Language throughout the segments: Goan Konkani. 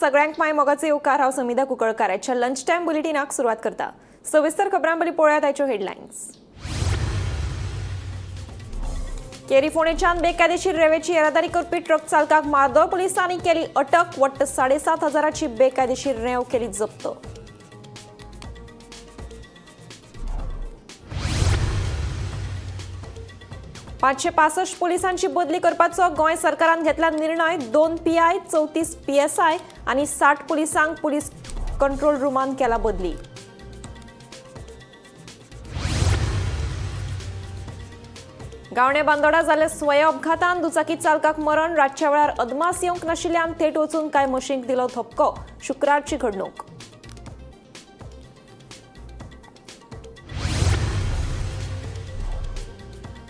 सगळ्यांक माय मोगाचे येवकार. हांव समिधा कुंकळकार. आजच्या लंच टायम बुलेटिनाक सुरवात करता. सविस्तर खबरां पयलीं पळोवया ताच्यो हेडलायन्स. केरी फोंडेच्यान बेकायदेशीर रेवेची येरादारी करपी ट्रक चालकाक मार्दोळ पुलिसांनी केली अटक. वट्ट 7,500ची बेकायदेशीर रेंव केली जप्त. 565 पोलिसांची बदली करपाचो गोंय सरकारान घेतला निर्णय. 2 पीआय, 34 पीएसआय आनी 60 पुलिसांक पुलीस कंट्रोल रुमान केला बदली. गावणे बांदोडा जाल्ल्या स्वय अपघातान दुचाकी चालकाक मरण. रातच्या वेळार अदमास येवंक नाशिल्ल्यान थेट वचून कांय मशींक दिलो धपको. शुक्रारची घडणूक.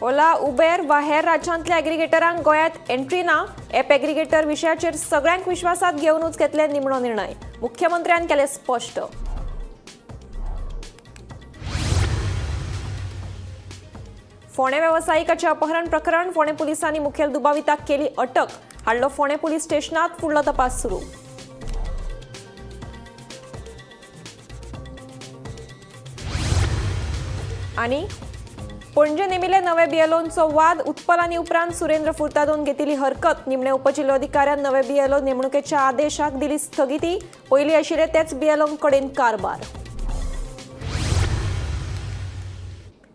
ओला, उबेर वा हेर राज्यांतल्या एग्रीगेटरांक गोंयांत एंट्री ना. एप एग्रीगेटर विशयाचेर सगळ्यांक विश्वासात घेवनूच घेतले निमणो निर्णय. मुख्यमंत्र्यान केले स्पश्ट. फोंडें वेवसायिकाचें अपहरण प्रकरण. फोंडें पुलिसांनी मुखेल दुबाविताक केली अटक. हाडलो फोंडें पुलीस स्टेशनात. फुडलो तपास सुरू. आनी पणजे नेमिल्ले नवे बीएलओंचो वाद. उत्पल आनी उपरांत सुरेंद्र फुर्तादोन घेतिल्ली हरकत. निमणे उपजिल्लोधिकाऱ्यान नवे बीएलओ नेमणुकेच्या आदेशाक दिली स्थगिती. पयलीं आशिल्ले तेच बीएलओ कडेन कारभार.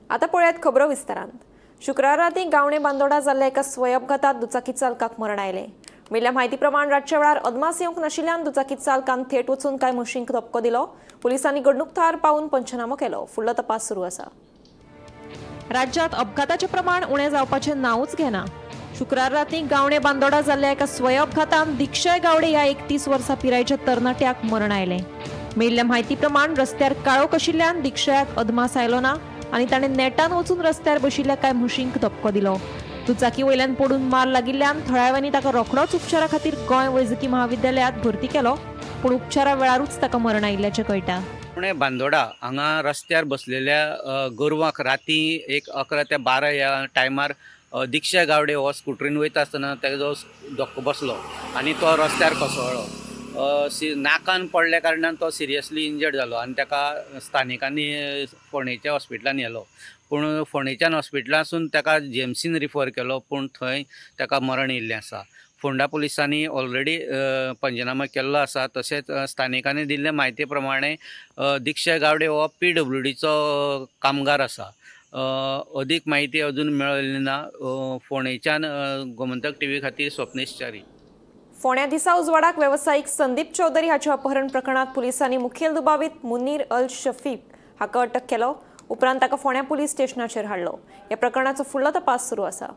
आता पळयात खबरो विस्तारान. शुक्रार राती गावणे बांदोडा जाल्ल्या एका स्वय अपघातात दुचाकी चालकाक मरण आयलें. मेळिल्ल्या म्हायती प्रमाण रातच्या वेळार अदमास येवंक नाशिल्ल्यान दुचाकी चालकान थेट वचून कांय म्हशींक धपको दिलो. पुलिसांनी घडणूक थळार पावून पंचनामो केलो. फुडलो तपास सुरू आसा. राज्यात अपघाताचें प्रमाण उणें जावपाचें नांवूच घेना. शुक्रार राती गावणे बांदोडा जाल्ल्या एका स्वय अपघातान दीक्षय गावडे ह्या 31 वर्सां पिरायेच्या तरणाट्याक मरण आयलें. मेळिल्ल्या म्हायती प्रमाण रस्त्यार काळोख आशिल्ल्यान दीक्षयाक अदमास आयलो ना आनी ताणें नेटान वचून रस्त्यार बशिल्ल्या कांय म्हशींक धपको दिलो. दुचाकी वयल्यान पडून मार लागिल्ल्यान थळाव्यांनी ताका रोखडोच उपचारा खातीर गोंय वैजकी महाविद्यालयांत भरती केलो, पूण उपचारा वेळारूच ताका मरण आयिल्ल्याचें कळटा. पुणे बांदोडा हांगा रस्त्यार बसलेल्या गोरवांक राती एक 11 ते 12 ह्या टायमार दीक्षा गावडे हो स्कुटरीन वयता आसतना तेजो धक्को बसलो आनी तो रस्त्यार कोसळ्ळो. नाकान पडल्या कारणान तो सिरियसली इंजर्ड जालो आनी ताका स्थानिकांनी फोंडेच्या हॉस्पिटलान व्हेलो, पूण फोंडेच्यान हॉस्पिटलांसून ताका जीएमसीन रिफर केलो, पूण थंय ताका मरण येयल्लें आसा. फोंडा पुलिसांनी ऑलरेडी पंचनामा केल्लो आसा. तशेंच स्थानिकांनी दिल्ले म्हायती प्रमाणे दीक्षा गावडे हो पीडब्ल्यूडीचो कामगार आसा. अदीक म्हायती अजून मेळिल्ली ना. फोंडेच्यान गोमंतक टीव्ही खातीर स्वप्नेश च्यारी. फोंड्या दिसा उजवाडाक वेवसायीक संदीप चौधरी हाच्या अपहरण प्रकरणात पुलिसांनी मुखेल दुबावीत मुनीर अल शफीक हाका अटक केलो. उपरांत ताका फोंड्या पुलीस स्टेशनाचेर हाडलो. ह्या प्रकरणाचो फुडलो तपास सुरू आसा.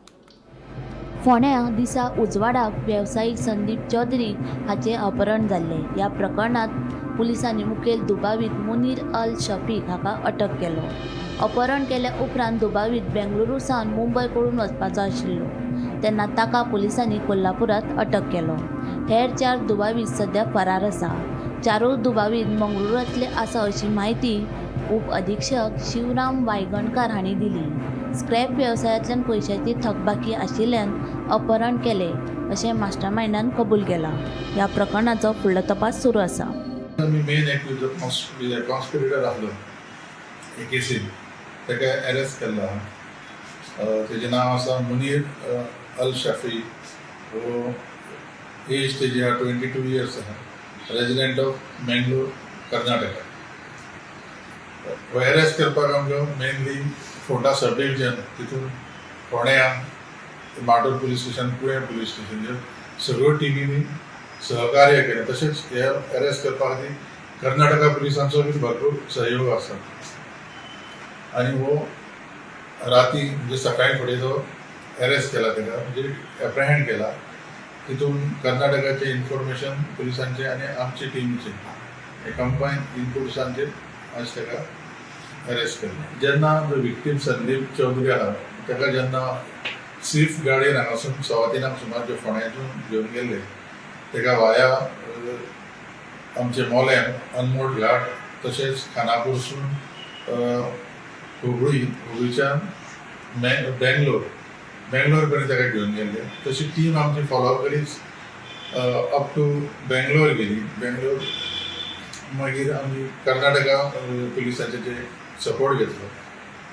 फोंड्यां दिसा उजवाडाक वेवसायीक संदीप चौधरी हाचें अपहरण जाल्लें. ह्या प्रकरणांत पुलिसांनी मुखेल दुबावीत मुनीर अल शफीक हाका अटक केलो. अपहरण केल्या उपरांत दुबावीत बेंगळुरू सावन मुंबय पळून वचपाचो आशिल्लो, तेन्ना ताका पुलिसांनी कोल्हापुरांत अटक केलो. हेर 4 दुबावीत सद्या फरार आसा. 4 दुबावीत मंगळुरांतले आसा अशी म्हायती उप अधिक्षक शिवराम वायगणकार हांणी दिली. स्क्रॅप वेवसायांतल्यान पयशांची थकबाकी आशिल्ल्यान अपहरण केलें अशें मास्टरमायंडान कबूल केलां. ह्या प्रकरणाचो फुडलो तपास सुरू आसा. आमी मेन एक्यूज कॉन्स्पिरेटर आसलो हे केसीन, ताका अरेस्ट केल्लो आहा. तेजें नांव आसा मुनीर अल शफी. हो एज तेजी आहा 22 इयर्स आहा, रेजिडेंट ऑफ मेंगलोर, कर्नाटका. हो अरेस्ट करपाक आमकां मेनली फोंडा सब डिविजन, तितून फोंड्या, माटोळ police station, Kule police station, सगळ्यो टिमींनी सहकार्य केलें. तशेंच हे अरेस्ट करपा खातीर कर्नाटका पुलिसांचो बी भरपूर सहयोग आसा. आनी हो राती म्हणजे सकाळी फुडें जो अरेस्ट केला ताका, म्हणजे एप्रहेंड केला, तितून कर्नाटकाचे इन्फॉर्मेशन पुलिसांचे आनी आमचे टिमीचे हे कंबायन इनपुट्सांचेर आज ताका अरेस्ट केल्लें. जेन्ना विक्टीम संदीप चौधरी आहा, ताका जेन्ना स्विफ्ट गाडयेन हांगासून 3:15 सुमार जे फोंड्यासून घेवन गेल्ले, ताका वाया आमचे मोलेम, अनमोड घाट, तशेंच खानापूरसून हुबळी, हुबळीच्यान बेंगलोर, बेंगलोर पर्यंत ताका घेवन गेल्ले. तशी टीम आमची फॉलो करीत अप टू बेंगलोर गेली. बेंगलोर मागीर आमी कर्नाटका पुलिसांचे जे सपोर्ट घेतलो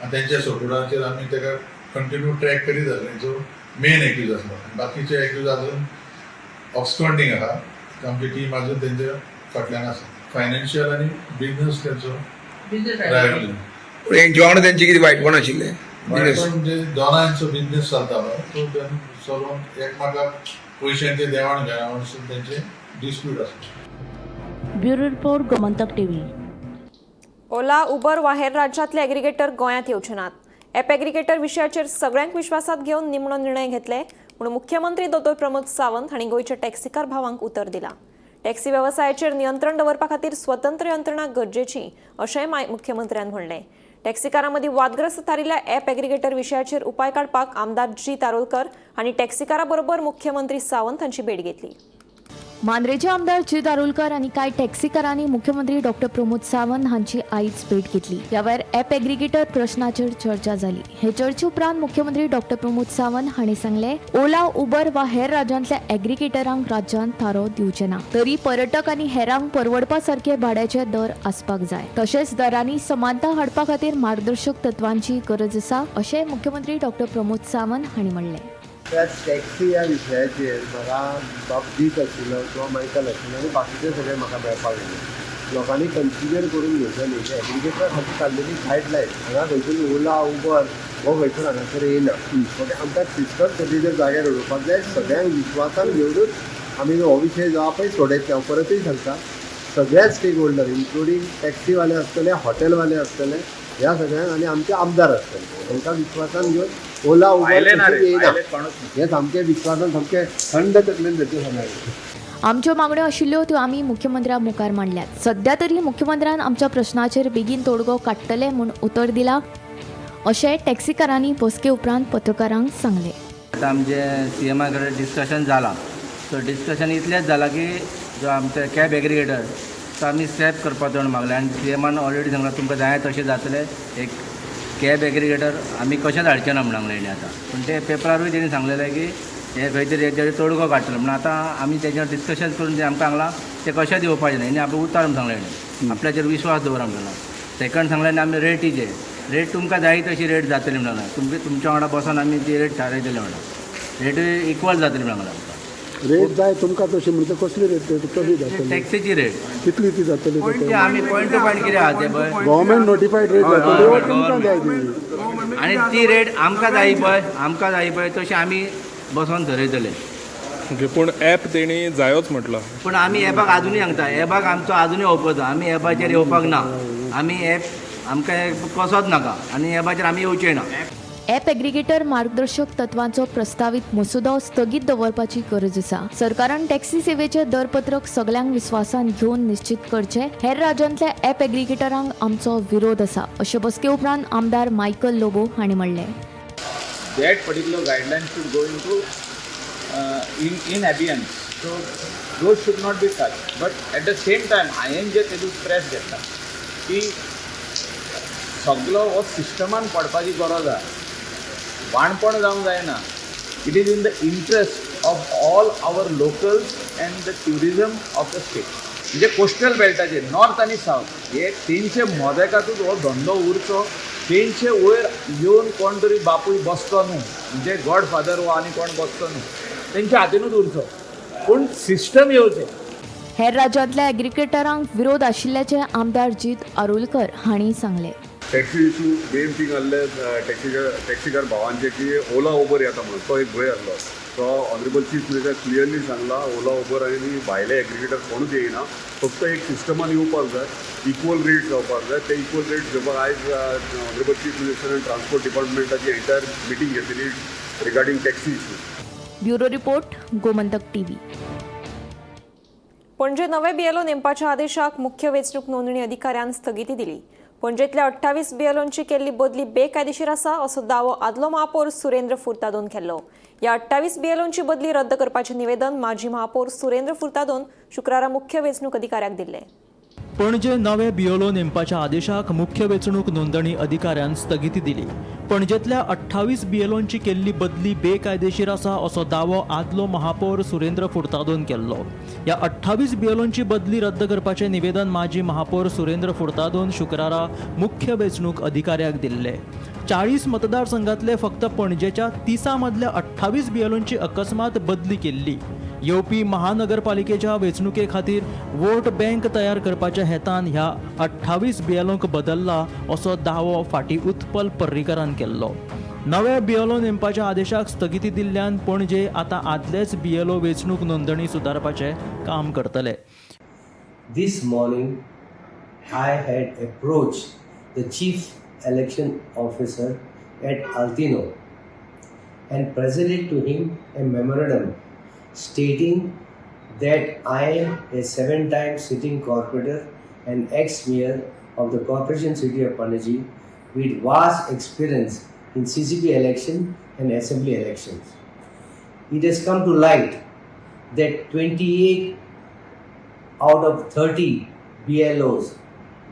आनी तेंच्या सपोर्टाचेर आमी ताका कंटिन्यू ट्रॅक करीत आसले. जो मेन एक्यूज आसलो आनी बाकीचे एक्यूज अजून ऑब्सकॉन्डिंग आहा. आमची टीम अजून तेंच्या फाटल्यान आसा. फायनान्शियल आनी बिजनस तेंचो रायवल. पूण हेंचे वांगडा तेंचे कितें वायटपण आशिल्लें बिजनेस? म्हणजे दोनांचो बिजनेस चलतालो, तो चलोवन एकमेकाक पयशांचे देवाण घेवाण तेंचे डिस्प्यूट आसलो. Bureau report, Gomantak TV. Ola, Uber वा हेर राज्यांतले एग्रीगेटर गोंयांत येवचे नात. एप एग्रीगेटर विशयाचेर सगळ्यांक विश्वासात घेवन निमणो निर्णय घेतले म्हूण मुख्यमंत्री दोतोर प्रमोद सावंत हांणी गोंयच्या टॅक्सीकार भावांक उतर दिलां. टॅक्सी वेवसायाचेर नियंत्रण दवरपा खातीर स्वतंत्र यंत्रणा गरजेची अशेंय मुख्यमंत्र्यान म्हणलें. टॅक्सीकारां मदीं वादग्रस्त थारिल्ल्या एप एग्रीगेटर विशयाचेर उपाय काडपाक आमदार जी तारोलकर हांणी टॅक्सीकारां बरोबर मुख्यमंत्री सावंत हांची भेट घेतली. मांद्रेचे आमदार जी दारुलकर आनी कांय टॅक्सीकारांनी मुख्यमंत्री डॉक्टर प्रमोद सावंत हांची आयज भेट घेतली. ह्या वेळार एप एग्रीगेटर प्रश्नाचेर चर्चा जाली. हे चर्चे उपरांत मुख्यमंत्री डॉक्टर प्रमोद सावंत हांणी सांगलें, ओला, उबर वा हेर राज्यांतल्या एग्रीगेटरांक राज्यांत थारो दिवचे ना, तरी पर्यटक आनी हेरांक परवडपा सारके भाड्याचे दर आसपाक जाय. तशेंच दरांनी समानता हाडपा खातीर मार्गदर्शक तत्वांची गरज आसा अशें मुख्यमंत्री डॉक्टर प्रमोद सावंत हांणी म्हणलें. त्या टॅक्सी ह्या विशयाचेर म्हाका बाब दीत आशिल्लो किंवा मायकल आशिल्लो आनी बाकीचे सगळे म्हाका मेळपाक लागले. लोकांनी कन्सिडर करून घेवचें न्ही की एग्रीगेटरा खातीर काडलेली गायडलायन हांगा खंयसून ओला, उबर हो खंयसून हांगासर येयना. ओके, आमकां सिस्टम सगळी जर जाग्यार उडोवपाक जाय, सगळ्यांक विश्वासान घेवनूच आमी हो विशय जो आहा पळय सोडयतले. हांव परतूय सांगता, सगळ्याच स्टेक होल्डर इन्क्लुडींग टॅक्सीवाले आसतले, हॉटेलवाले आसतले, ह्या सगळ्यांक आनी आमचे आमदार आसतले, तांकां विश्वासान घेवन ओला, उबर येयना हें सामकें विश्वासान, सामकें थंड तकलेन धरचें सांगलें. आमच्यो मागण्यो आशिल्ल्यो त्यो आमी मुख्यमंत्र्या मुखार मांडल्यात. सध्या तरी मुख्यमंत्र्यान आमच्या प्रश्नाचेर बेगीन तोडगो काडटले म्हूण उतर दिला अशें टॅक्सीकारांनी बसके उपरांत पत्रकारांक सांगलें. आतां आमचें सीएमा कडेन डिस्कशन जालां. सो डिस्कशन इतलेंच जालां की जो आमचे कॅब एग्रीगेटर तो आमी स्क्रॅप करपाचो म्हूण मागलें आनी सीएमान ऑलरेडी सांगलां तुमकां जाय तशें जातलें. एक कॅब एग्रीगेटर आमी कशेंच हाडचे ना म्हूण सांगलें तेणी आतां. पूण ते पेपरारूय तेणी सांगलेलें की हे खंय तरी हेजेर तोडगो काडटलो म्हूण. आतां आमी तेजेर डिस्कशन करून तें आमकां सांगलां तें कशेंच येवपाचें ना. हेणी आपलें उतार म्हूण सांगलें तेणी, आपल्याचेर विश्वास दवरा म्हूण सांगला. सेकंड सांगलें आनी आमी रेटीचेर, रेट तुमकां जाय तशी रेट जातली म्हूण सांगलां. तुमचे तुमच्या वांगडा बसोन आमी ती रेट थारायतले म्हणा, रेटूय इक्वल जातली म्हूण सांगलां आमकां. रेट जाय तुमकां तशी म्हणजे कसली रेट कशी जातली? टॅक्सीची रेट. कितली ती जातली? ते आमी पॉयंट टू पॉयंट कितें आहा ते पळय. गव्हर्मेंट नोटिफायड रेट जातली वा तुमकां जाय ती? आनी ती रेट आमकां जाय पळय, आमकां जाय पळय तशी आमी बसोन थरयतले. ओके, पूण ॲप तेणी जायोच म्हटलां. पूण आमी एपाक आजुनूय सांगता, एपाक आमचो आजुनूय ओपोज. आमी एपाचेर येवपाक ना. आमी एप आमकां कसोच नाका आनी एपाचेर आमी येवचे ना. ॲप एग्रीगेटर मार्गदर्शक तत्वांचो प्रस्तावीत मसुदो स्थगीत दवरपाची गरज आसा. सरकारान टॅक्सी सेवेचें दरपत्रक सगल्यांक विस्वासान घेवन निश्चित करचें. हेर राज्यांतल्या ॲप एग्रीगेटरांक आमचो विरोध आसा अशें बसके उपरांत आमदार मायकल लोबो हांणी म्हणलें. That particular guideline should go into in abeyance. So those should not be touched. But at the same time, हांवें जे तेजो प्रेस घेतला की सगलो हो सिस्टमान पडपाची गरज आहा, वाणपण जावंक जायना. It is in the interest of all our locals and the tourism of the state. म्हणजे कोस्टल बेल्टाचेर नॉर्थ आनी सावथ हे तेंचे मोदेकातूच हो धंदो उरचो. तेंचे वयर येवन कोण तरी बापूय बसचो न्हू, म्हणजे गॉड फादर हो आनी कोण बसचो न्हू, तेंच्या हातीनूच उरचो, पूण सिस्टम येवचें. हेर राज्यांतल्या एग्रीगेटरांक विरोध आशिल्ल्याचें आमदार जीत आरोलकर हांणी सांगलें. टॅक्सी इशू मेन थींग आहले टॅक्सीकार भावांचे की ओला उबर येता म्हणून तो एक भंय आसलो. तो ऑनरेबल चीफ मिनिस्टर क्लियरली सांगला, ओला, उबर आनी भायले एग्रीगेटर कोणूच येयना, फक्त एक सिस्टमान येवपाक जाय, इक्वल रेट जावपाक जाय. ते इक्वल रेट घेवपाक आयज ऑनरेबल चीफ मिनिस्टर आनी ट्रान्सपोर्ट डिपार्टमेंटाची एंटायर मिटींग घेतलेली regarding taxi issue. Bureau report, Gomantak TV. Panaji नवे बीएलओ नेमपाच्या आदेशाक मुख्य वेंचणूक नोंदणी अधिकाऱ्यान स्थगिती दिली. पणजेंतल्या 28 बीएलओंची केल्ली बदली बेकायदेशीर आसा असो दावो आदलो महापौर सुरेंद्र फुर्तादोन केल्लो. ह्या 28 बीएलओंची बदली रद्द करपाचें निवेदन माजी महापौर सुरेंद्र फुर्तादोन शुक्रारा मुख्य वेंचणूक अधिकाऱ्याक दिल्लें. पणजे नवे बीएलओ नेमपाच्या आदेशाक मुख्य वेंचणूक नोंदणी अधिकाऱ्यान स्थगिती दिली. पणजेतल्या 28 बीएलओंची केल्ली बदली बेकायदेशीर आसा असो दावो आदलो महापौर सुरेंद्र फुर्तादोन केल्लो. ह्या 28 बीएलओंची बदली रद्द करपाचें निवेदन माजी महापौर सुरेंद्र फुर्तादोन शुक्रारा मुख्य वेंचणूक अधिकाऱ्याक दिल्लें. 40 मतदारसंघातले फक्त पणजेच्या 30 मदल्या 28 बीएलओंची अकस्मात बदली केल्ली. येवपी महानगरपालिकेच्या वेंचणुके खातीर वोट बँक तयार करपाच्या हेतान ह्या 28 बीएलओंक बदलला असो दावो फाटीं उत्पल पर्रीकारान केल्लो. नवे बीएलओ नेमपाच्या आदेशाक स्थगिती दिल्ल्यान पणजे आतां आदलेच बीएलओ वेंचणूक नोंदणी सुदारपाचें काम करतले. This morning, I had approached the Chief Election Officer at Altino and presented to him a memorandum stating that I am a 7-time sitting corporator and ex-mayor of the Corporation City of Panaji with vast experience in CCP election and assembly elections. It has come to light that 28 out of 30 BLOs,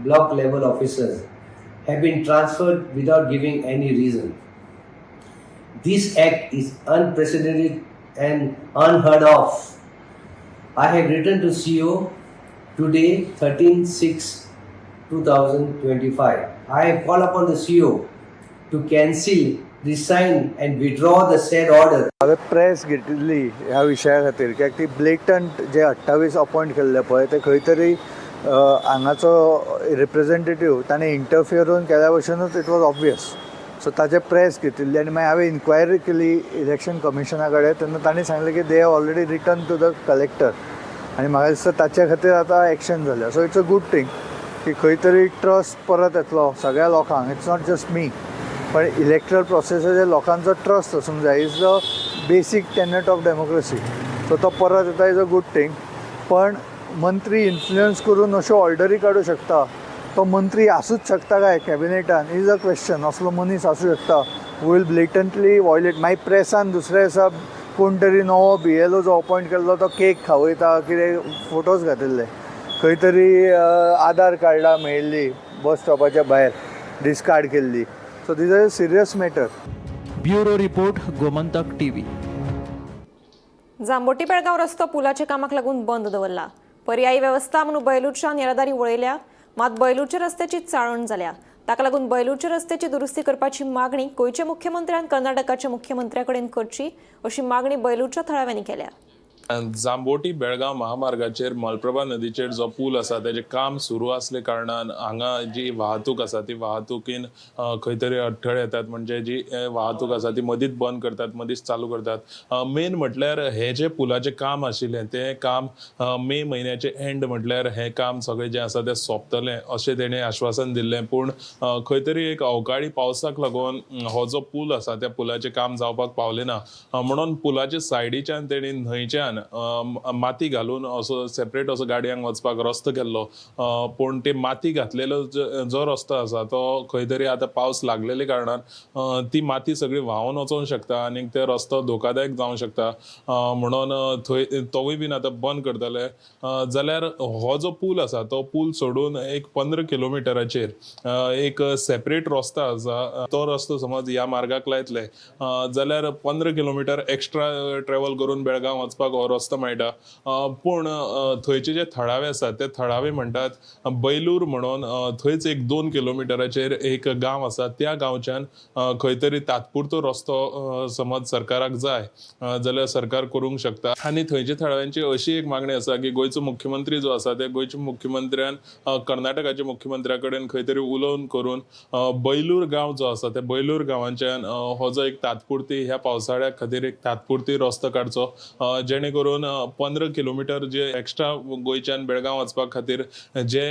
block level officers, have been transferred without giving any reason. This act is unprecedented and unheard of. I have written to CEO today, 13/6/2025. I have called upon the CEO to cancel, resign, and withdraw the said order. हांवें प्रेस घेतिल्ली ह्या विशया खातीर, कित्याक ती ब्लेटंट जे 28 अपॉयंट केल्ले पळय, ते खंय तरी हांगाचो रिप्रेझेंटेटीव ताणें इंटरफियर केल्या भशेनूच. It was obvious. सो ताचे प्रेस घेतिल्ली आनी मागीर हांवें इन्क्वायरी केली इलेक्शन कमिशना कडेन. तेन्ना तांणी सांगलें की they have already written to the collector आनी म्हाका दिसता ताचे खातीर आतां एक्शन जालें. So it's a good thing की खंय तरी ट्रस्ट परत येतलो सगळ्या लोकांक. It's not just me, पण इलेक्ट्रल प्रोसेसाचेर लोकांचो ट्रस्ट आसूंक जाय, is the basic tenet of democracy. So तो परत येता is a good thing. पण मंत्री इन्फ्लुयन्स करून अश्यो ऑर्डरी काडूं शकता, तो मंत्री आसूच शकता काय कॅबिनेटान, is a question. असलो मनीस आसूं शकता will blatantly violet? मागीर प्रेसान दुसऱ्या दिसा कोण तरी नवो बीएलओ जो अपॉयंट केल्लो तो केक खावयता कितें फोटोज घातिल्ले. खंय तरी आधार कार्डां मेळिल्ली बस स्टॉपाच्या भायर डिस्कार्ड केल्ली. So this is a serious matter. Bureau report, Gomantak TV. Jamboti Belgaum रस्तो पुलाच्या कामाक लागून बंद दवरला. पर्यायी वेवस्था म्हणून बैलूरच्यान येरादारी वळयल्या, मात बैलूरच्या रस्त्याची चाळण जाल्या. ताका लागून बैलूरच्या रस्त्याची दुरुस्ती करपाची मागणी गोंयच्या मुख्यमंत्र्यान कर्नाटकाच्या मुख्यमंत्र्या कडेन करची अशी मागणी बैलूरच्या थळाव्यांनी केल्या. जांबोटी बेळगांव महामार्गाचेर मलप्रभा नदीचेर जो पूल आसा, तेजें काम सुरू आसले कारणान हांगा जी वाहतूक आसा ती वाहतुकीन खंय तरी अडथळे येतात. म्हणजे जी वाहतूक आसा ती मदींच बंद करतात, मदींच चालू करतात. मेन म्हटल्यार हें जें पुलाचें काम आशिल्लें तें काम मे म्हयन्याचे एंड म्हटल्यार हें काम सगळें जें आसा तें सोंपतलें अशें तेणें आश्वासन दिल्लें. पूण खंय तरी एक अवकाळी पावसाक लागून हो जो पूल आसा त्या पुलाचें काम जावपाक पावलें ना. म्हणून पुलाच्या सायडीच्यान तेणी न्हंयच्यान माती घालून असो सेपरेट असो गाडयांक वचपाक रस्तो केल्लो. पूण ती माती घातलेलो जो जो रस्तो आसा तो खंय तरी आतां पावस लागलेले कारणान ती माती सगळी व्हांवन वचोंक शकता आनी ते रस्तो धोकादायक जावंक शकता. म्हणून थंय तोवूय बीन आतां बंद करतले. जाल्यार हो जो पूल आसा तो पूल सोडून एक 15 किलोमिटराचेर एक सेपरेट रस्तो आसा. तो रस्तो समज ह्या मार्गाक लायतले जाल्यार 15 किलोमिटर एक्स्ट्रा ट्रॅवल करून बेळगांव वचपाक हो रस्तो मेळटा. पूण थंयचे जे थळावे आसात ते थळावे म्हणटात, बैलूर म्हणून थंयच एक 2 किलोमिटराचेर एक गांव आसा, त्या गांवच्यान खंय तरी तात्पुरतो रस्तो समज सरकाराक जाय जाल्यार सरकार करूंक शकता. आनी थंयच्या थळाव्यांची अशी एक मागणी आसा की गोंयचो मुख्यमंत्री जो आसा त्या गोंयच्या मुख्यमंत्र्यान कर्नाटकाच्या मुख्यमंत्र्या कडेन खंय तरी उलोवन करून बैलूर गांव जो आसा त्या बैलूर गांवांच्यान हो जो एक तात्पुरती ह्या पावसाळ्या खातीर एक तात्पुरती रस्तो काडचो, जेणे करून 15 किलोमिटर जे एक्स्ट्रा गोंयच्यान बेळगांव वचपा खातीर जे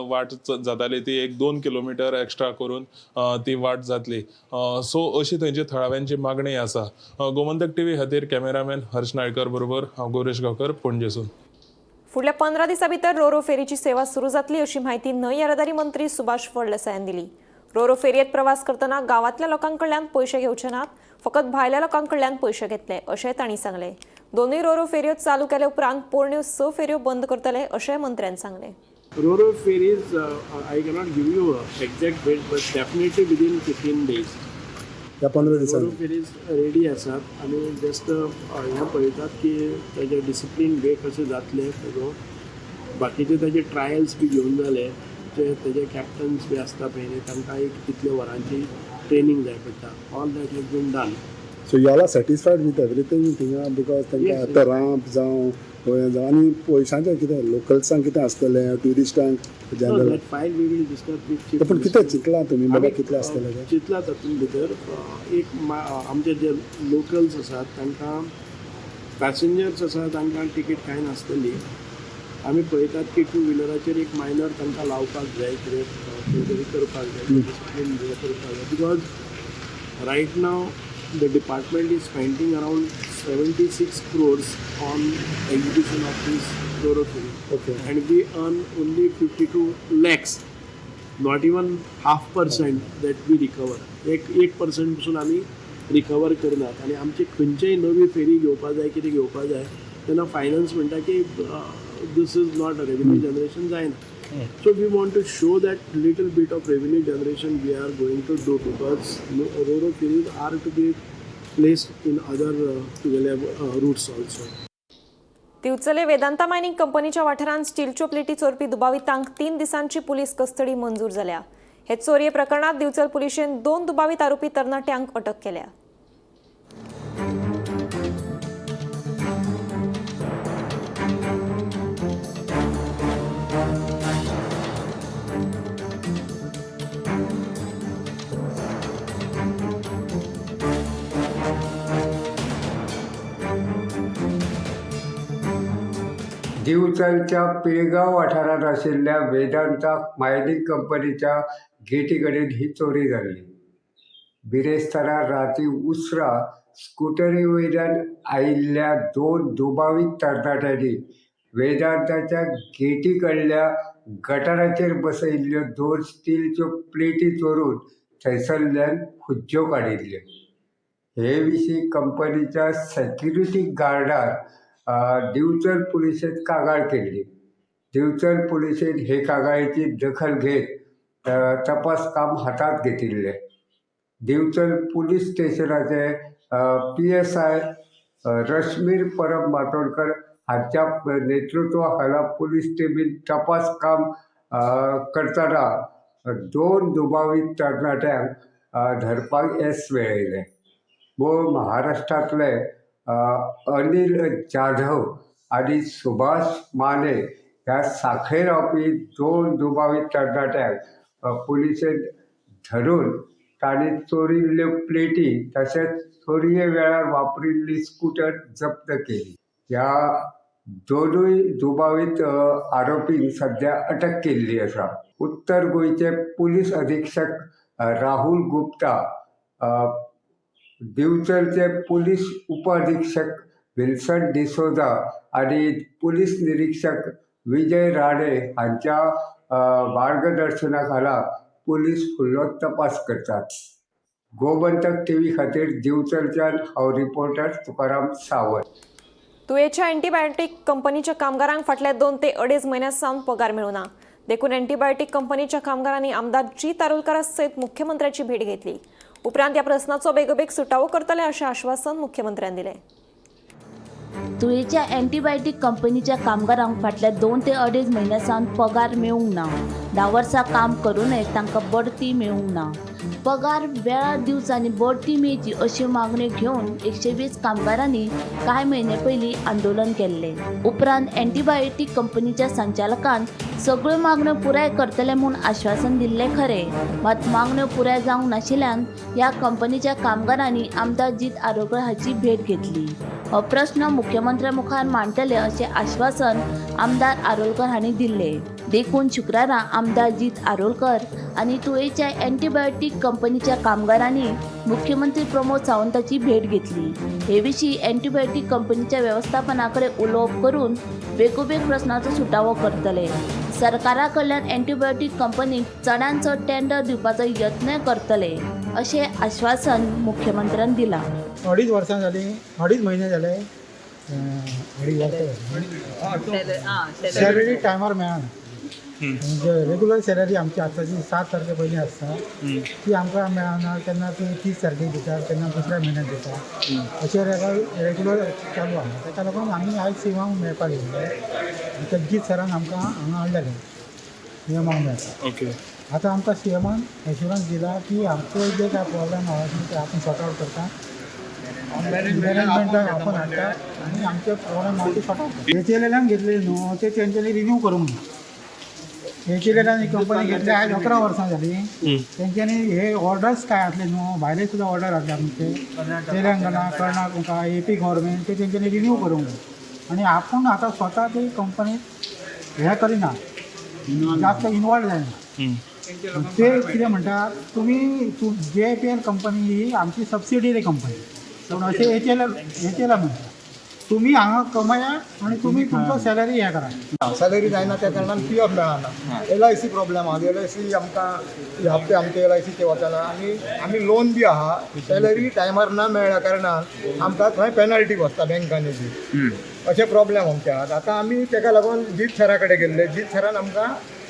वाट जाताली ती एक 2 किलोमिटर एक्स्ट्रा करून ती वाट जातली. सो अशी थंयच्या थळाव्यांची मागणी आसा. गोमंतक टीव्ही खातीर कॅमेरामॅन हर्ष नायकर बरोबर हांव गौरेश गांवकर, पणजेसून. फुडल्या 15 दिसां भितर रोरो फेरीची सेवा सुरू जातली अशी म्हायती न्हंय येरादारी मंत्री सुभाष फळदेसायान दिली. रोरो फेरयेत प्रवास करतना गांवांतल्या लोकांकडल्यान पयशे घेवचे नात, फकत भायल्या लोकांकडल्यान पयशे घेतले अशें तांणी सांगलें. दोनूय रोरो फेरयो चालू केले उपरांत पोरण्यो स फेरयो बंद करतले अशें मंत्र्यान सांगलें. Roro ferries, I cannot give you exact date, but definitely within 15 days. ह्या 15 रोरो दिसांनी फेरीज रेडी आसात आनी जस्ट हें पळयतात की ताजे डिसिप्लीन वे कशें जातले तेजो, बाकीचे ताजे ट्रायल्स बी घेवन जाले, जे तेजे कॅप्टन्स बी आसता पळय न्ही, तांकां एक तितले वरांची ट्रेनींग जाय पडटा. All that has been done. So you all are satisfied with everything थिंगा because तांकां Yes, yes. आतां रांप जावं हें जावं आनी पयशांचें कितें लोकल्सांक कितें आसतलें ट्युरिस्टांक general? That file we will discuss with chief. पूण कितें चिंतलां तुमी बाबा कितलें आसतलें तें? चिंतला तातूंत भितर एक आमचे जे लोकल्स आसात तांकां, पॅसेंजर्स आसा तांकां तिकेट कांय नासतली. आमी पळयतात की टू व्हिलराचेर एक मायनर तांकां लावपाक जाय, कितें कितें तरी करपाक जाय, डिसिप्लीन करपाक जाय, because right now the department is spending around 76 crores on execution of this roro ferry and we earn only 52 lakhs, not even half percent that we recover. एक एक पर्संट पसून आमी रिकवर करनात आनी आमची खंयचेय नवी फेरी घेवपा जाय, कितें घेवपा जाय तेन्ना फायनान्स म्हणटा की this is not a revenue generation जायना. So we want to show that little bit of revenue generation we are going to do, because roro ferries are to be placed in other तुगेले roots also. Divchal Vedanta mining कंपनीच्या वाठारांत स्टीलच्यो प्लेटी चोरपी दुबावितांक 3 दिसांची पुलीस कस्टडी मंजूर जाल्या. हे चोरये प्रकरणात दिवचल पुलिशेन 2 दुबावीत आरोपी तरणाट्यांक अटक केल्या. दिवचलच्या पिळगांव वाठारांत आशिल्ल्या वेदांता मायनिंग कंपनीच्या गेटी कडेन ही चोरी जाल्ली. बिरेस्तारा राती उसरां स्कुटरी वयल्यान आयिल्ल्या 2 दुबावीत तरणाट्यांनी वेदांताच्या गेटी कडल्या गटाराचेर बसयिल्ल्यो 2 स्टीलच्यो प्लेटी चोरून थंयसरल्यान हुज्ज्यो काडिल्ल्यो. हे विशीं कंपनीच्या सेक्युरिटी गार्डान दिवचल पुलिशेंत कागाळ केल्ली. दिवचल पुलिशेन हे कागाळीची दखल घेत तपास काम हातांत घेतिल्लें. दिवचल पुलीस स्टेशनाचे PSI Rashmir परब मातोडकर हांच्या नेतृत्वा खाला पुलीस टिमीन तपास काम करतना 2 दुबावीत तरणाट्यांक धरपाक येस मेळयलें. मूळ महाराष्ट्रांतले अनिल जाधव आनी सुभाष माने ह्या साखळे रावपी 2 दुबावीत तरणाट्यांक पुलिशेन धरून तांणी चोरिल्ल्यो प्लेटी तशेंच चोरये वेळार वापरिल्ली स्कुटर जप्त केली. ह्या 2 दुबावीत आरोपींक सद्या अटक केल्ली आसा. उत्तर गोंयचे पुलीस अधीक्षक राहुल गुप्ता, दिवचलचे पुलीस उपअधीक्षक विल्सन डिसोजा आनी पुलीस निरीक्षक विजय राणे हांच्या मार्गदर्शना खाला पुलीस फुडलो तपास करतात. गोमंतक टीव्ही खातीर दिवचलच्यान हांव रिपोर्टर तुकाराम सावंत. तुयेच्या अँटीबायोटीक कंपनीच्या कामगारांक फाटल्या 2 ते 2.5 म्हयन्यां सावन पगार मेळुना. देखून अँटीबायोटीक कंपनीच्या कामगारांनी आमदार जी तारुलकारा सयत मुख्यमंत्र्याची भेट घेतली. उपरांत ह्या प्रस्नाचो बेगोबेग सुटावो करतले अशें आश्वासन मुख्यमंत्र्यान दिलें. तुयेच्या अँटीबायोटीक कंपनीच्या कामगारांक फाटल्या 2 ते 2.5 म्हयन्यां सावन पगार मेळूंक ना. 10 वर्सां काम करूनय तांकां बढती मेळूंक ना. पगार वेळार दिवचो आनी बढती मेळची अशी मागण्यो घेवन 120 कामगारांनी कांय म्हयने पयलीं आंदोलन केल्लें. उपरांत अँटीबायोटीक कंपनीच्या संचालकान सगळ्यो मागण्यो पुराय करतले म्हूण आश्वासन दिल्लें खरें, मात मागण्यो पुराय जावंक नाशिल्ल्यान ह्या कंपनीच्या कामगारांनी आमदार जीत आरोलकर हाची भेट घेतली. हो प्रस्न मुख्यमंत्र्या मुखार मांडटले अशें आश्वासन आमदार आरोलकर हांणी दिल्लें. देखून शुक्रारा आमदार जीत आरोलकर आनी तुयेच्या अँटीबायोटीक कंपनीच्या कामगारांनी मुख्यमंत्री प्रमोद सावंताची भेट घेतली. हे विशीं अँटीबायोटीक कंपनीच्या वेवस्थापना कडेन उलोवप करून बेगोबेग प्रस्नाचो सुटावो करतले. सरकारा कडल्यान अँटीबायोटीक कंपनीक चडांत चड टेंडर दिवपाचो यत्न करतले अशें आश्वासन मुख्यमंत्र्यान दिलां. 2.5 वर्सां जालीं, 2.5 म्हयने जाले, 2.5 वर्सां सॅलरी टायमार मेळना. म्हणजे रेगुलर सॅलरी आमची आतांची 7 तारखे पयलीं आसता ती आमकां मेळना. केन्ना ती 30 तारखेक दिता, केन्ना दुसऱ्या म्हयन्याक दिता. अशें रेगुलर चालू आहा. ताका लागून आमी आयज सीएमाक मेळपाक येयल्ले. तज्जीत सरान आमकां हांगा हाडलेलें सीएमाक मेळपाक. ओके. आतां आमकां सीएमान एश्युरन्स दिला की आमचे जे काय प्रॉब्लेम आहा ते आपूण सॉर्ट आवट करता, मॅनेजमेंटाक आपूण हाडटा आनी आमचे प्रॉब्लेम आहा ते सॉर्ट आवट करता. एचएलएलान घेतलेले न्हू ते तेंच्यांनी रिन्यू करूंक ना. एचएलएलान ही कंपनी घेतली आयज 11 वर्सां जाली. तेंच्यांनी हे ऑर्डर्स काय आसले न्हू, भायले सुद्दां ऑर्डर आसले आमचे तेलंगणा, कर्नाटका, एपी गव्हर्मेंट, ते तेंच्यांनी रिन्यू करूंक ना. आनी आपूण आतां स्वता ते कंपनीत हें करिना, जास्त इनवॉल्व जायना. ते कितें म्हणटा, तुमी जे पी एल कंपनी ही आमची सबसिडरी कंपनी, पूण अशें एच एल म्हणटा तुमी हांगा कमया आनी तुमी तुमचो सॅलरी हें करा. सॅलरी जायना त्या कारणान पी एफ मेळना. एलआयसी प्रॉब्लेम आहा. एलआयसी आमकां हप्ते आमचे एलआयसीचे वचना आनी आमी लोन बी आहा. सॅलरी टायमार ना मेळ्ळ्या कारणान आमकां थंय पेनल्टी बसता बँकांनी बी. अशे प्रॉब्लेम आमचे आहात. आतां आमी तेका लागून जीत सरा कडेन गेल्ले. जीत सरान आमकां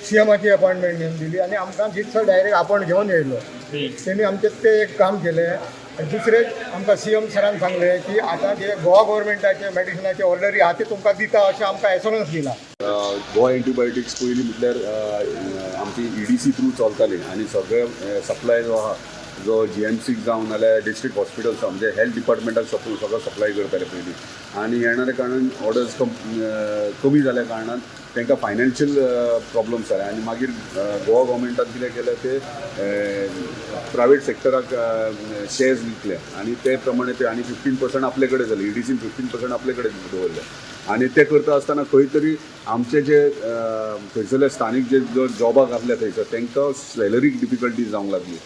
सीएमाची अपॉयंटमेंट घेवन दिली आनी आमकां जीत सर डायरेक्ट आपोवन घेवन येयलो. तेणी आमचें तें एक काम केलें. आनी दुसरें आमकां सीएम सरान सांगलें की आतां जे गोवा गव्हर्मेंटाचे मेडिसिनाचे ऑर्डरी आहा ते तुमकां दिता अशें आमकां एश्योरन्स दिला. गोवा एंटीबायोटिक्स पयलीं म्हटल्यार आमची ईडीसी थ्रू चलताली आनी सगळे सप्लाय जो आहा, जो जीएमसीक जावं नाल्यार डिस्ट्रिक्ट हॉस्पिटल्स, म्हणजे हेल्थ डिपार्टमेंटाक सगळो सप्लाय करताले पयलीं. आनी येणाऱ्या कारणान ऑर्डर्स कमी जाल्या कारणान तांकां फायनान्शियल प्रॉब्लम्स जाले. आनी मागीर गोवा गव्हर्मेंटान कितें केलें, ते प्रायवेट सेक्टराक शेर्स विकले आनी ते प्रमाणे ते आनी 15% आपले कडेन जाले. ईडीसीन 15% आपले कडेन दवरले आनी ते करता आसतना खंय तरी आमचे जे थंयसरले स्थानीक जे जॉबाक आसले थंयसर, तांकां सॅलरी डिफिकल्टी जावंक लागली.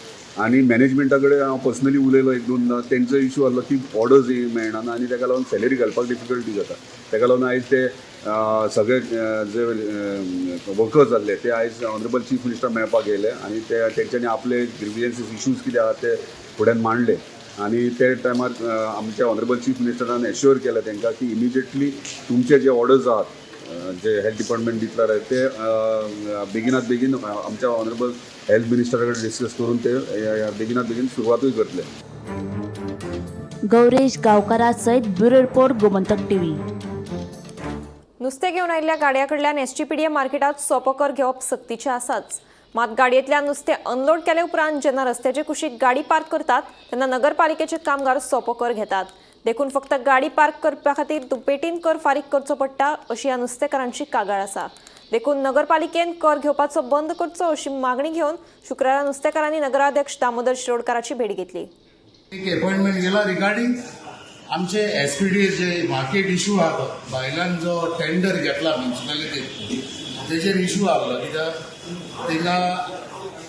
आनी मॅनेजमेंटा कडेन हांव पर्सनली उलयलो एक दोनदां. तेंचो इशू आसलो की ऑर्डर्स मेळना आनी ताका लागून सॅलरी घालपाक डिफिकल्टी जाता. ताका लागून आयज ते सगळे जे वर्कर्स जाल्ले ते आयज ऑनरेबल चीफ मिनिस्टर मेळपाक येयले आनी ते तेंच्यांनी आपले ग्रिवियन्सीस, इशूज कितें आहा ते फुड्यान मांडले. आनी ते टायमार आमच्या ऑनरेबल चीफ मिनिस्टरान एश्योर केलें तांकां की इमिजिएटली तुमचे जे ऑर्डर्स आहात, जे हेल्थ डिपार्टमेंट दितले ते बेगिनात बेगीन आमच्या ऑनरेबल हेल्थ मिनिस्टरा कडेन डिस्कस करून ते बेगिनात बेगीन सुरवातूय करतले. गौरेश गांवकारा सयत ब्युरो रिपोर्ट, गोमंतक टीव्ही. नुस्तें घेवन आयिल्ल्या गाडया कडल्यान एसजीपीडीए मार्केटात सोपो कर घेवप सक्तीचें आसाच. मात गाडयेंतल्यान नुस्तें अनलोड केले उपरांत जेन्ना रस्त्याचे कुशीक गाडी पार्क करतात तेन्ना नगरपालिकेचे कामगार सोपो कर घेतात. देखून फक्त गाडी पार्क करपा खातीर दुपेटीन कर फारीक करचो पडटा अशी ह्या नुस्तेकारांची कागाळ आसा. देखून नगरपालिकेन कर घेवपाचो बंद करचो अशी मागणी घेवन शुक्रारा नुस्तेकारांनी नगराध्यक्ष दामोदर शिरोडकाराची भेट घेतली. एक अपॉइंटमेंट गेला रिगार्डिंग आमचे एसपीडी जे मार्केट इशू आहा, तो भायल्यान जो टेंडर घेतला म्युन्सिपालिटीन तेजेर इशू आहलो, कित्याक थिंगा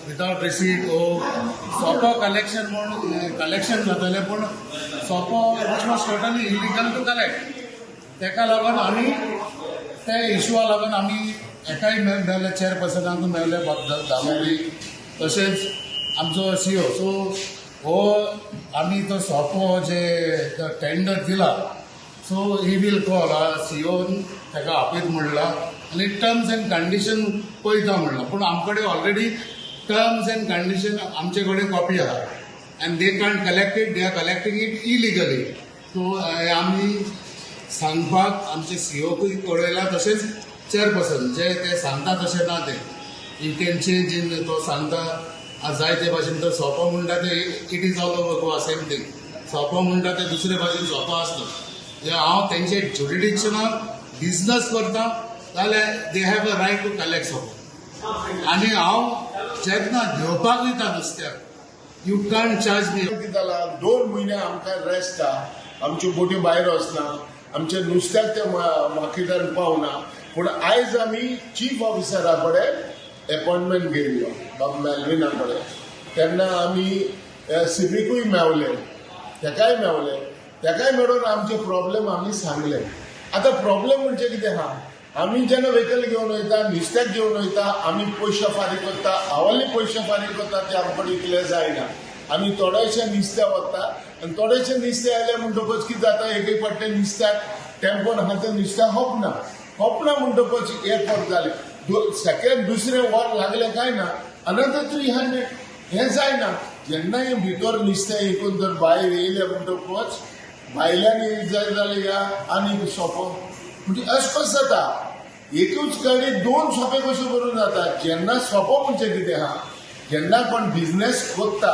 विदावट रिसीट ओ सोपो कलेक्शन म्हूण कलेक्शन जातालें, पूण सोपो which was totally illegal to collect. तेका लागून आमी ते इशुआ लागून आमी एकाय मेळ्ळे, चेअरपर्सनाक मेळ्ळे दामोली, तशेंच आमचो सीओ. सो हो आमी तो सोपो जे टेंडर दिला, सो he will call सीओन ताका आपयत म्हणला आनी टर्म्स एंड कंडिशन पळयता म्हणला. पूण आमचे कडेन ऑलरेडी टर्म्स एंड कंडिशन आमचे कडेन कॉपी आहा and they can't collect it, they are collecting it illegally. So आमी सांगपाक आमचे सीओकूय कळयला, तशेंच चेअरपर्सन जे ते सांगता तशें ना ते you can change in तो सांगता जाय ते भाशेन. तो सोपो म्हणटा ते it is all over Goa same thing. सोपो म्हणटा ते दुसरे भाशेन सोपो आसता. जे हांव तेंचे ज्युरिडिक्शनाक बिजनस करता जाल्यार they have a right to collect सोपो. आनी हांव जेन्ना घेवपाक वयता नुस्त्याक, you can't charge me. कितें जाला, 2 म्हयने आमकां रेस्ट आहा. आमच्यो बोटी भायर वचना, आमच्या नुस्त्याक ते मार्केटान पावना. पूण आयज आमी चीफ ऑफिसरा कडेन एपॉयंटमेंट घेयल्लो, बाब मेलविना कडेन. तेन्ना आमी सिवीकूय मेवले, तेकाय मेवले. तेकाय मेळून आमचे प्रॉब्लेम आमी सांगले. आतां प्रॉब्लेम म्हणजे कितें आहा, आमी जेन्ना व्हेकल घेवन वयता, नुस्त्याक घेवन वयता, आमी पयशे फारीक करता, आवरली पयशे फारीक करता, ते आमचे कडेन इतले जायना. आमी थोडेशे नुस्त्या वता आनी थोडेशे नुस्तें आयलें म्हणटकच कितें जाता, एक एक फावटी नुस्त्याक टेम्पोन आहा तें नुस्त्याक खपना. खपना म्हणटकच हे फरक जालें. सेकंड दुसरें वर लागलें काय ना अनदर 300. हें जायना. जेन्ना हें भितर नुस्तें विकून जर भायर येयलें म्हणटकच भायल्यान जाय जाल्यार या आनी सोंपो म्हणजे अशें कशें जाता? एकूच गाडी दोन सोंपे कशे करून जाता? जेन्ना सोंपो म्हणजे कितें आहा, जेन्ना कोण बिजनेस करता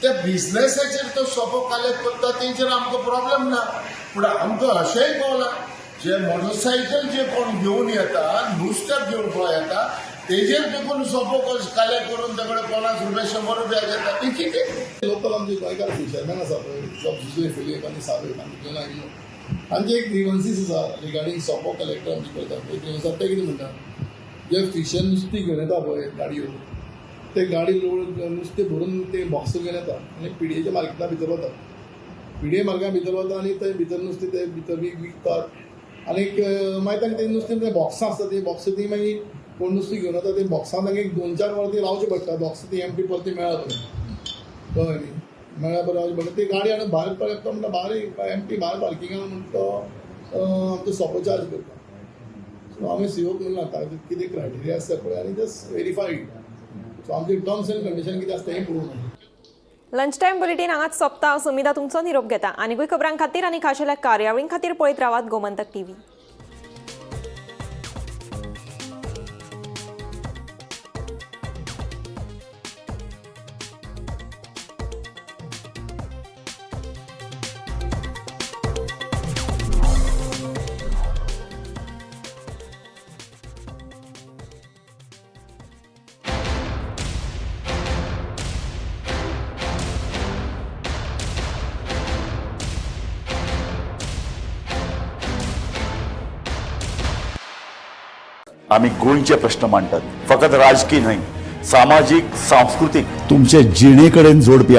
त्या बिजनेसाचेर तो सोंपो कलेक्ट करता, तेंचेर आमकां प्रॉब्लम ना. पूण आमकां अशेंय कळना, जे मोटरसायकल जे कोण घेवन येता, नुस्त्याक घेवन पळय येता, तेजेर देखून सोंपो कलेक्ट करून तेकडे 50 रुपया 100 रुपया घेता, ते कितें? लोकल आमचे गोंयकार फिशरमॅन आसा पळय, जुजे फिलीप आनी सावेक आनी घेवन आयिल्लो, तांचे एक ग्रिवन्सीस आसा रिगार्डींग सोपो कलेक्टर आमचे करता. एक ग्रिवन्स आसा, ते कितें म्हणटा, जे फिशर नुस्तीं घेवन येता पळय गाडयो, ते गाडी लोड नुस्तें भरून ते बॉक्स घेवन येता आनी पिडयेच्या मार्केटा भितर वता, पिडये मार्केटा भितर वता आनी थंय भितर नुस्तें ते भितर विकतात. आनीक मागीर तांकां ते नुस्तें ते बॉक्सां आसता, ती बॉक्सां ती मागीर कोण नुस्तें घेवन वता ते बॉक्सां तांकां एक 2-4 वरां ती रावचें पडटा, बॉक्स ती एमटी परती मेळ्ळा पर्यंत, कळ्ळें न्ही, मेळ्ळ्या बरें रावचें पडटा. ती गाडी हाडून भायर पडटा म्हणटा, भायर एमटी भायर पार्किंगाक म्हणटा तो आमचो सोपो चार्ज करता. सो आमी सीओक म्हणलां ताजें कितें क्रायटेरिया आसता पळय आनी जस्ट वेरीफाय it. सो आमचे टर्म्स एंड कंडिशन कितें आसता हें पळोवंक जाय. लंच टायम बुलेटीन हांगाच सोंपता. हांव सुमिता तुमचो निरोप घेता. आनीकूय खबरां खातीर आनी खाशेल्या कार्यावळीं खातीर पळयत रावात गोमंतक टीव्ही. आमी गोंयचे प्रश्न मांडटात, फकत राजकी न्हय, सामाजीक, सांस्कृतीक, तुमचे जिणे कडेन जोडपी.